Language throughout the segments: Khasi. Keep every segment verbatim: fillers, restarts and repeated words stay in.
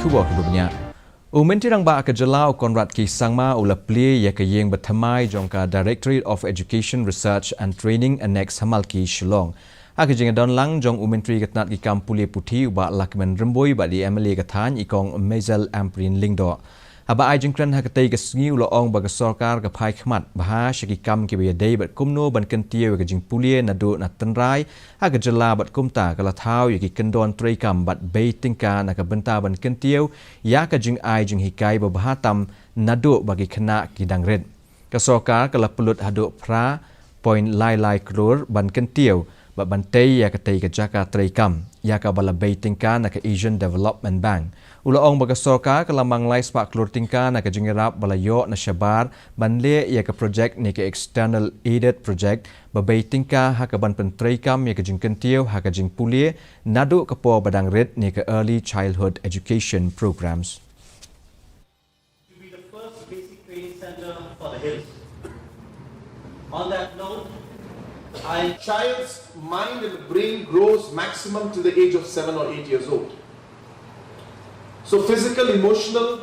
Khubor kiba bniah. U Myntri Rangbah ka jylla u Conrad K Sangma u la plie ïa ka ïing bathymmai jong ka Directorate of Education Research and Training Annex ha Malki, Shillong. Ha ka jingdon lang jong u Myntri ka tnat ki kam pule puthi u Bah Lahkmen Rymbui bad i M L A ka thaiñ i Kong Maisel Ampareen Lyngdoh. Haba ai jingkren ha katei ka sngi u la ong ba ka sorkar ka phai khmat bha sha ki kam kiba ïadei bad kumno ban kyntiew ïa ka jingpule naduh na tynrai ha ka jylla bad kumta ka la thaw ïa ki kyndon treikam bad bei tyngka na ka bynta ban kyntiew ïa ka jingai jinghikai ba bha tam naduh ba ki khynnah ki dang rit. Ka sorkar ka la pynlut haduh phra point lai lai klur ban kyntiew bad ban tei ïa katei ka jaka treikam ïa kaba la bei tyngka na ka Asian Development Bank. U la ong ba ka sorkar ka la mang lai spah klur tyngka na ka jingïarap ba la ïoh na shabar ban leh ïa ka project ne ka external aided project ba bei tyngka ha ka ban pyntreikam ïa ka jingkyntiew ha ka jingpule naduh ka por ba dang rit ne ka Early Childhood Education Programs. To be the first basic training center for the hills. On that note, I child's mind and the brain grows maximum to the age of seven or eight years old. So physical, emotional,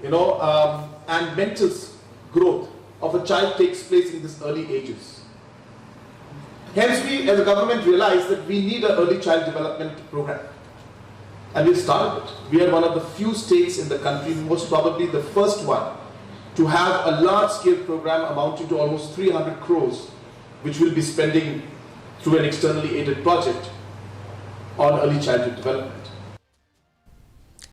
you know, um, and mental s- growth of a child takes place in these early ages. Hence, we as a government realized that we need an early child development program. And we started it. We are one of the few states in the country, most probably the first one, to have a large scale program amounting to almost three hundred crores, which we'll be spending through an externally aided project on early childhood development.